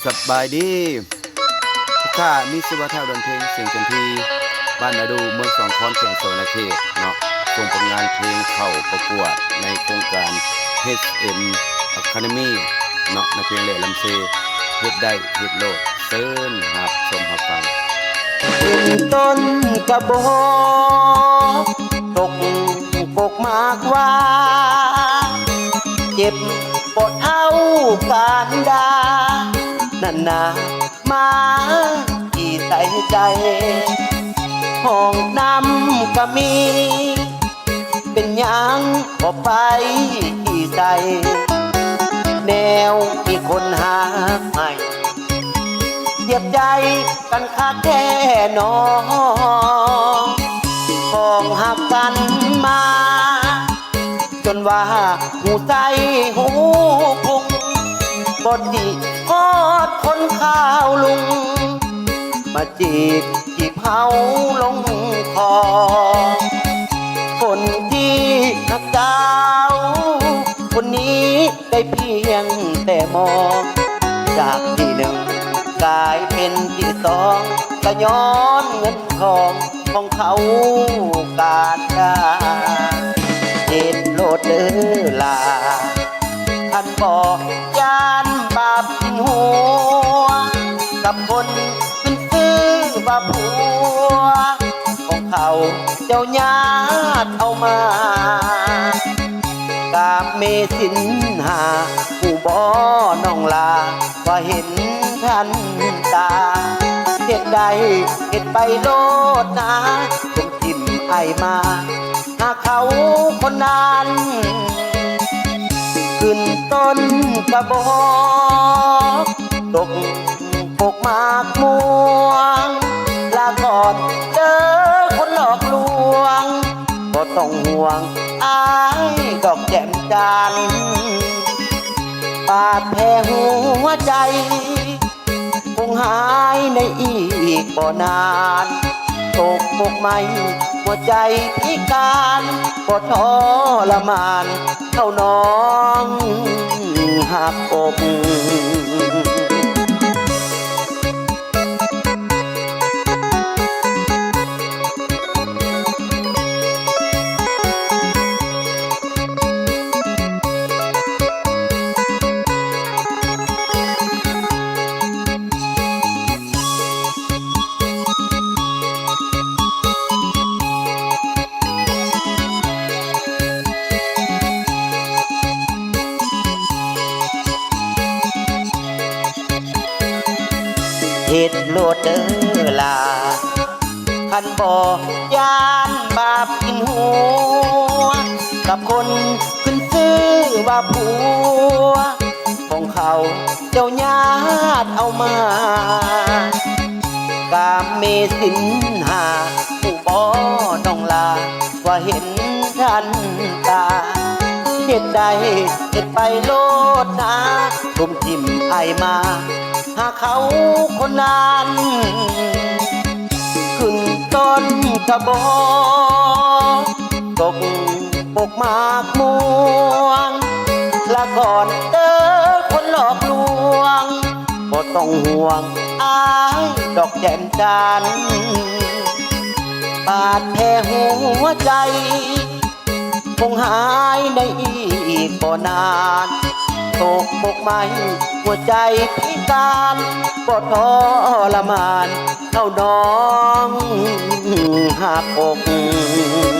ສະບາຍດີ ຜູ້ຂ້າມີຊື່ວ່າ ທ້າວ ດອນເພັງ ສຽງຈັນທີ ບ້ານນາດູ ເມືອງສອງຄອນ ແຂວງສະຫວັນນະເຂດເນາະ, ສົ່ງຜົນງານເພງເຂົ້າປະກວດໃນໂຄງການ ເອັດເອັມ Academy ເນາະ, ໃນເພງແຫຼລຳເຊ ເຮັດໄດ້ເຮັດໂລດ. ເຊີນຮັບຊົມຮັບຟັງ. ຂຶ້ນຕົ້ນກະບອກ ຕົກກົກໝາກຫວ້າ ເຈັບບໍ່ເທົ່າການດ່າ ນັ້ນນາ ມາຂີ້ໃສ່ໃຈ ຫ້ອງນ້ຳກະມີ ເປັນຫຍັງບໍ່ໄປຂີ້ໃສ່ ແນວມີຄົນຫາໃຫ້ ສຽບໃຈກັນຄັກແທ້ໜໍ ຂອງຮັກກັນມາ ຈົນວ່າຫູໃສຫູພຸງ ບໍ່ຕິຮອດຄົນຂາວລຸງ ມາຈີບ ຈີບເຮົາລົງຄໍ ຄົນທີ່ຮັກສາວຄົນນີ້ໄດ້ພຽງແຕ່ມອງ ຈາກທີໜຶ່ງກາຍເປັນທີສອງ ກະຍ້ອນເງິນທອງຂອງເຂົາການກາ ເຮັດໂລດເດີຫຼ້າ ຄັນບໍ່ຢ້ານບາບກິນຫົວ ກັບຄົນຂຶ້ນຊື່ວ່າຜົວ ຂອງເຂົາເຈົ້າຍາດເອົາມາ ກາເມສິນຫ້າ ຮູ້ບໍ່ນ້ອງຫຼ້າ ວ່າເຫັນທັນຕາ ເຮັດໄດ້ເຮັດໄປໂລດນາ ສົມຖິ້ມອ້າຍມາ ຫາເຂົາຄົນນັ້ນ ຂຶ້ນຕົ້ນກະບອກ ຕົກປົກໝາກມ່ວງ ລາກ່ອນເດີຄົນຫຼອກລວງ ບໍ່ຕ້ອງຫ່ວງອ້າຍດອກແຈ່ມຈັນ ບາດແຜຫົວໃຈ ຄົງຫາຍໃນອີກບໍ່ນານ ຕົກປົກໄໝ ຫົວໃຈພິການ ບໍ່ທໍລະມານ ເທົ່ານ້ອງຮັບອົກ. ເຮັດໂລດເດີຫຼ້າ ຄັນບໍ່ຢ້ານບາບກິນຫົວ ກັບຄົນຂຶ້ນຊື່ວ່າຜົວ ຂອງເຂົາເຈົ້າຍາດເອົາມາ ກາເມສິນຫ້າ ຮູ້ບໍ່ນ້ອງຫຼ້າ ວ່າເຫັນທັນຕາ ເຮັດໄດ້ເຮັດໄປໂລດນາ ລົມຖິ້ມອ້າຍມາ ຫາເຂົາຄົນນັ້ນ ຂຶ້ນຕົ້ນກະບອກ ຕົກປົກໝາກມ່ວງ ລາກ່ອນເດີຄົນຫຼອກລວງ ບໍ່ຕ້ອງຫ່ວງອ້າຍດອກແຈ່ມຈັນ ບາດແຜຫົວໃຈ ຄົງຫາຍໃນອີກບໍ່ນານ ຕົກປົກໄໝ ຫົວໃຈພິການ ບໍ່ທໍລະມານ ເທົ່ານ້ອງຮັບອົກ.